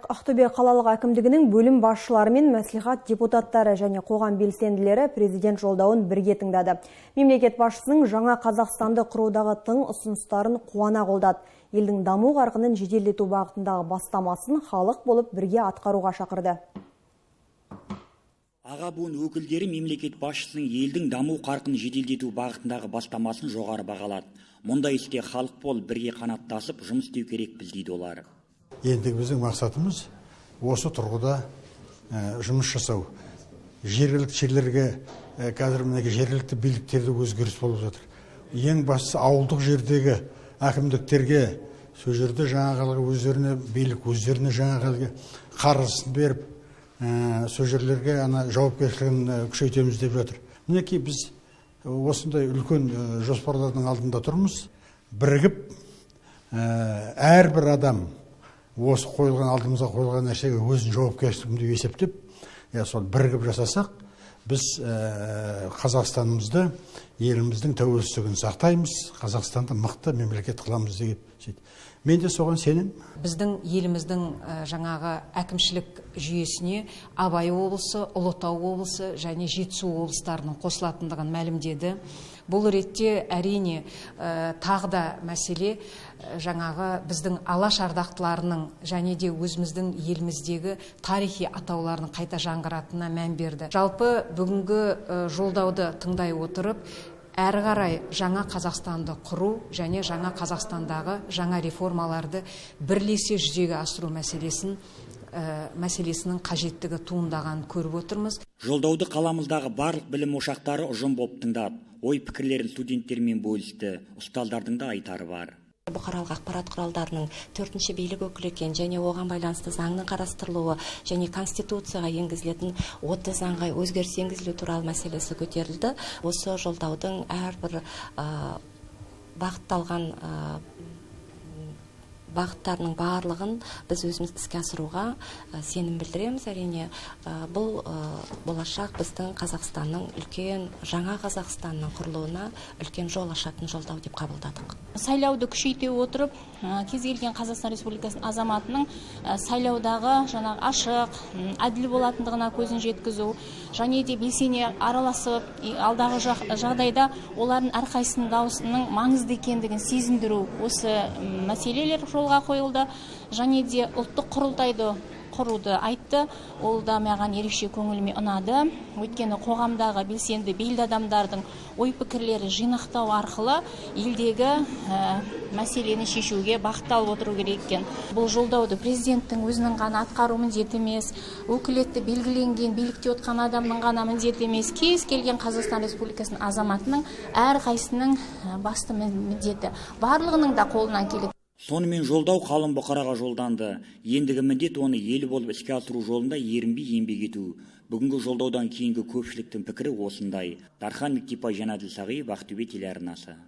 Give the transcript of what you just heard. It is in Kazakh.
Сондай-ақ Ақтөбе қалалық әкімдігінің бөлім басшылары мен мәслихат депутаттары және қоғам белсенділері президент жолдауын бірге тыңдады. Мемлекет басшысының жаңа Қазақстанды құрудағы тың ұсыныстарын қуана қолдады. Елдің даму қарқынын жеделдету бағытындағы бастамасын халық болып бірге атқаруға шақырды. Аға буын өкілдері мемлекет басшысының елдің даму қарқынын жеделдету бағытындағы бастамасын жоғары бағалады. Мұндай істе халық болып бірге қанаттасып жұмыс істеу керекпіз, дейді олар. Ендігі біздің мақсатымыз осы тұрғыда жұмыс жасау. Жергілікті жерлерге қазір мінекей жергілікті биліктерде өзгеріс болып жатыр. Ең бастысы ауылдық жердегі әкімдіктерге сол жерде жаңағы өздеріне билік, өздеріне жаңағы қарызын беріп, сол жерлерге ана жауапкершілігін күшейтеміз деп жатыр. Мінекей біз осындай үлкен жоспарлардың алдында тұрмыз. Бірігіп әрбір адам осы қойылған, алдымызға қойылған нәрсеге өзінің жауапкершілігін деп есептеп, сол бірігіп жасасақ, біз Қазақстанымызды, еліміздің тәуелсіздігін сақтаймыз, Қазақстанды мықты мемлекет қыламыз деп сөйтіп. Мен де соған сенемін. Біздің еліміздің жаңағы әкімшілік жүйесіне Абай облысы, Ұлытау облысы және Жетісу облыстарының қосылатындығын мәлімдеді. Бұл ретте әрине тағы да мәселе жаңағы біздің Алаш ардақтыларының және де өзіміздің еліміздегі тарихи атауларының қайта жаңғыратынына мән берді. Жалпы бүгінгі жолдауды тыңдай отырып, әрі қарай жаңа Қазақстанды құру және жаңа Қазақстандағы жаңа реформаларды бірлесе жүзеге асыру мәселесінің қажеттігі туындағанын көріп отырмыз. Жолдауды қаламыздағы барлық білім ошақтары ұжым болып тыңдады. Ой пікірлерін студенттермен бөлісті. Ұстаздардың да айтары бар. Бұқаралық ақпарат құралдарының төртінші билік өкілі екен және оған байланысты заңның қарастырылуы және конституцияға енгізілетін 30 заңға өзгеріс енгізілу туралы мәселесі көтерілді. Осы жолдаудың әрбір бағытталған бағыттарының барлығын біз өзіміз іске асыруға сенім білдіреміз. Әрине, бұл болашақ біздің Қазақстанның үлкен, жаңа Қазақстанның құрылуына үлкен жол ашатын жолдау деп қабылдадық. Сайлауды күшейте отырып, кез келген Қазақстан Республикасының азаматының сайлаудағы жаңағы ашық, әділ болатындығына көзін жеткізу және де белсене араласып, алдағы жағдайда олардың әрқайсысының дауысының маңызды екендігін сезіндіру, осы мәселелер жолға қойылды. Және де ұлттық құрылтайды құруды айтты. Ол да маған ерекше көңіліме ұнады. Өйткені қоғамдағы белсенді белді адамдардың ой пікірлері жинақтау арқылы елдегі мәселені шешуге бағытталып отыру керек екен. Бұл жолдауды президенттің өзінің ғана атқару міндеті емес, өкілетті белгіленген билікте отырған адамның ғана міндеті емес, кез келген Қазақстан Республикасының азаматының әрқайсысының басты міндеті. Барлығының да қолынан келеді. Сонымен жолдау қалың бұқараға жолданды. Ендігі міндет оны ел болып іске асыру жолында ерінбей еңбек ету. Бүгінгі жолдаудан кейінгі көпшіліктің пікірі осындай. Дархан Мектепбай, Жанәділ Сағиев, Ақтөбе телеарнасы.